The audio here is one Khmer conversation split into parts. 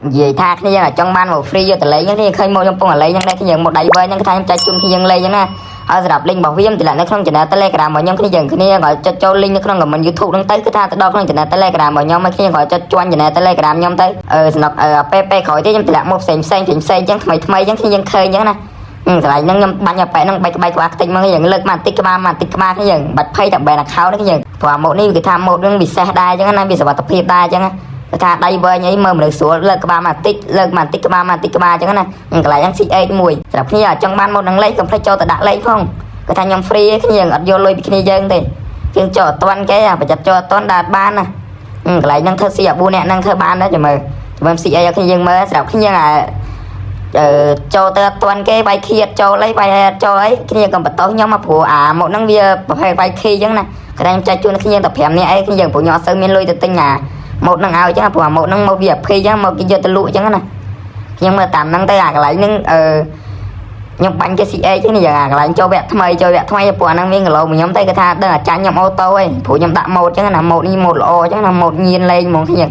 និយាយថាគ្នាយើងអាចចង់បានមក free យកទៅលេងហ្នឹងនេះឃើញមកខ្ញុំពងតែលេងហ្នឹងដែរគ្នាយើងមកដៃវែងហ្នឹងគឺថាខ្ញុំចែកជូនគ្នាយើងលេងហ្នឹងណាហើយសម្រាប់ link របស់វាតម្លាក់នៅក្នុង channel Telegram របស់ខ្ញុំគ្នាយើងគ្នាក៏ចុចចូល link នៅក្នុង comment YouTube ហ្នឹងទៅគឺថាទៅដល់ក្នុង channel Telegram របស់ខ្ញុំហើយគ្នាក៏ចុច join channel Telegram ខ្ញុំទៅអឺសម្រាប់អឺពេលពេលក្រោយទៀតខ្ញុំតម្លាក់មកផ្សេងផ្សេងផ្សេងផ្សេងអញ្ចឹងថ្មីថ្មីអញ្ចឹងគ្នាយើងឃើញអញ្ចឹងណាកន្លែងហ្នឹងខ្ញុំបាញ់ឲ្យប៉ែហ្នឹងបែកក្បែកក្បាលខ្ទេចមកយើងលើកមកតិចក្បាលមកតិចក្បាលគ្នាយើងបាច់ភ័យតែ ban account នេះយើងព្រោះអាម៉ូតនេះគឺថាម៉ូតហ្នឹងពិសេសដែរអញ្ចឹងណាវាសុវត្ថិភាពដែរអញ្ចឹងណាគឺថាដៃវែងអីមើលមនុស្សស្រួលលើកក្បាលមកតិចលើកមកតិចក្បាលមកតិចក្បាលអញ្ចឹងណាកន្លែងហ្នឹង CH មួយសម្រាប់គ្នាចង់បានម៉ូតហ្នឹងលេខកុំភ្លេចចូលទៅដាក់លេខផងគឺថាខ្ញុំ free ឯងគ្នាអត់យកលុយពីគ្នាយើងទេយើងចូលអត់ទាន់គេអាប្រយ័ត្នចូលអត់ទាន់ដើរបានណាកន្លែងហ្នឹងធ្វើ C អា4នាក់ហ្នឹងធ្វើបានដែរចាំមើលចាំមើល CA ឲ្យគ្នាយើងមើលសម្រាប់គ្នាអាអឺចូលទៅអត់ទាន់គេវាយឃៀតចូលអីវាយអត់ចូលអីគ្នាកុំបន្ទោសខ្ញុំមកព្រោះអាមកហ្នឹងវាប្រភេទវាយខីអញ្ចឹងណាគេខ្ញុំចែកជូនគ្នាតែ5នាក់អីគ្នាយើងព្រោះខ្ញុំអត់សូវមានលុយទៅទិញអាម៉ូតហ្នឹងឲ្យអញ្ចឹងព្រោះអាម៉ូតហ្នឹងមក VIP អញ្ចឹងមកគេយកទៅលក់អញ្ចឹងណាខ្ញុំមើលតាមហ្នឹងទៅអាកន្លែងហ្នឹងអឺខ្ញុំបាញ់គេ CA អញ្ចឹងនេះយ៉ាងអាកន្លែងចូលវគ្គថ្មីចូលវគ្គថ្មីព្រោះអាហ្នឹងមានគីឡូមួយខ្ញុំទៅគេថាដឹងអាចាញ់ខ្ញុំ auto ឯងព្រោះខ្ញុំដាក់ម៉ូតអញ្ចឹងណាម៉ូតនេះម៉ូតល្អអញ្ចឹងណាម៉ូតញៀនលេងហ្មងគ្នា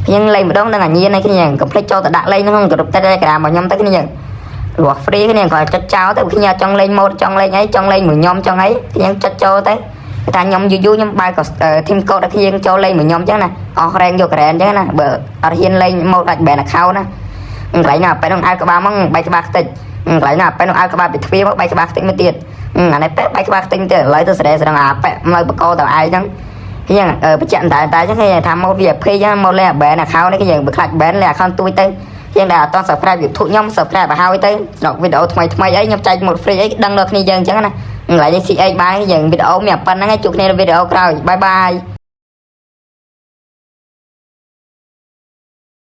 ខ្ញុំលេងម្ដងដឹងអាញៀនឯគ្នាកុំភ្លេចចូលទៅដាក់លេងក្នុងក្រុម Telegram របស់ខ្ញុំទៅគ្នាលក់ free គ្នាគាត់ចុចចោលទៅគ្នាចង់លេងម៉ូតចង់លេងអីចង់លេងមួយខ្ញុំចង់អីខ្ញុំចុចចូលទៅគេថាខ្ញុំយូរយូរខ្ញុំបើក team code ឲ្យគ្នាចូលលេងមួយខ្ញុំអញ្ចឹងណាអស់រែងយកក្រែនអញ្ចឹងណាបើអត់ហ៊ានលេងម៉ូតដាច់ ban account ណាកន្លែងណាពេលនោះអៅក្បាលមកបែកក្បាលខ្ទេចកន្លែងណាពេលនោះអៅក្បាលពីទ្វារមកបែកក្បាលខ្ទេចមួយទៀតអានេះបែកក្បាលខ្ទេចទៀតឥឡូវទៅស្រែស្រងអាប៉ែនៅបកទៅឯងហ្នឹងខ្ញុំបញ្ជាក់តែតែអញ្ចឹងគេថាម៉ូត VIP អញ្ចឹងមកលេង ban account នេះគេយើងបើខ្លាច ban លេង account ទួយទៅជាងដែលអត់ត subscribe YouTube ខ្ញុំ subscribe ឲ្យហើយទៅស្រុកវីដេអូថ្មីថ្មីអីខ្ញុំចែកម៉ូត free អីដឹងដល់គ្នាយើងអញ្ចឹងណាកន្លែងនេះ CH បានយើងវីដេអូមានប៉ុណ្្នឹងឯងជួបគ្នានៅវីដេអូក្រោយ bye bye.